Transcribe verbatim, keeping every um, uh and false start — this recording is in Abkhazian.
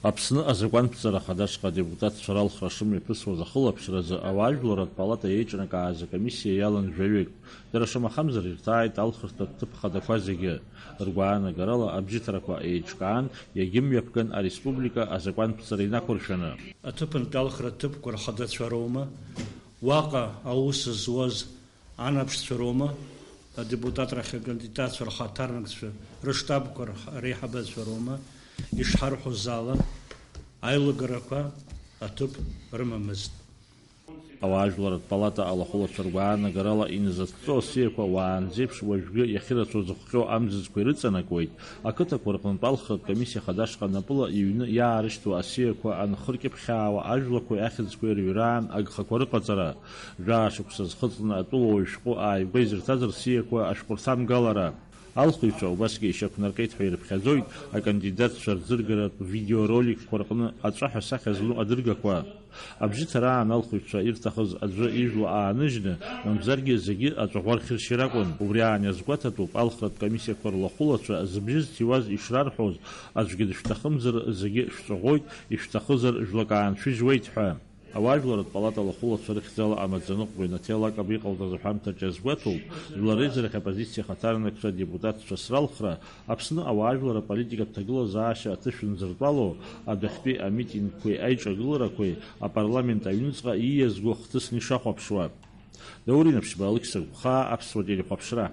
Аԥсны азакәанԥҵара ахадашҟа адепутатцәа ралхра шымҩаԥысуаз ахылаԥшразы ауаажәларратә палата еиҿнакааз акомиссиа иалан жәаҩык. Дара шамахамзар ирҭааит алхырҭатә ҭыԥ хадақәа зегьы. Ргәаанагарала абжьыҭарақәа еиҿкаан, иагьымҩаԥган ареспублика азакәанԥҵара инақәыршәаны. Аҭыԥантәи алхра ҭыԥқәа рхадацәа роума, уаҟа аус зуаз анаԥшцәа роума, адепутатрахь акандидатцәа рхаҭарнакцәа рыштабқәа реиҳабацәа роума, ишҳарҳәоз ала, аилагарақәа аҭыԥ рымамызт. Ауаажәларратә палата алахәылацәа ргәаанагарала иназыҭҵо асиақәа уаанӡеиԥш уажәгьы иахьырацәоу зыхҟьо амзызқәа ирыҵанакуеит, ақыҭақәа рҟынтә алхратә комиссиа хадашҟа напыла иҩны иаарышьҭуа асиақәа анхыркьыԥхьаауа ажәлақәеи ахьӡқәеи рыҩраан агхақәа рыҟаҵара, жәаа шықәса зхыҵны атәылауаҩ шәҟәы ааигәа изырҭаз рсиақәа ашәҟәырҭамгалара. Алхыҩцәа убасгьы ишьақәнаркит ҳәа ирыԥхьаӡоит акандидатцәа рӡыргаратә видеороликқәа рҟны аҵәаҳәа сахьа зну адыргақәа. Абжьыҭараан алхыҩцәа ирҭахыз аӡәы ижәла ааныжьны, мамзаргьы зегьы аҵәаӷәа рхьыршьыр акәын. Убри аан иазгәаҭатәуп алхратә комиссиақәа рлахәылацәа зыбжьы зҭиуаз ишрарҳәоз, аӡәгьы дышәҭахымзар зегьы шәҵәаӷәоит, ишәҭахызар жәлак ааншәыжьуеит ҳәа. Ауаажәларратә палата алахәылацәа рыхьӡала амаӡаныҟәгаҩ Наҭел Акаба иҟалҵаз аҳәамҭаҿ иазгәаҭоуп, жәлар реизарахь аоппозициа ахаҭарнакцәа адепутатцәа сралхра, Аԥсны ауаажәлар аполитикатә ҭагылазаашьа аҭышәынӡа ртәалоу адәахьтәи амитингқәеи аиҿагыларақәеи апарламент аҩныҵҟа ииазго хҭысны ишахәаԥшуа. Даур Инаԥшьба, Алықьса Гәхаа, Аԥсуа телехәаԥшра.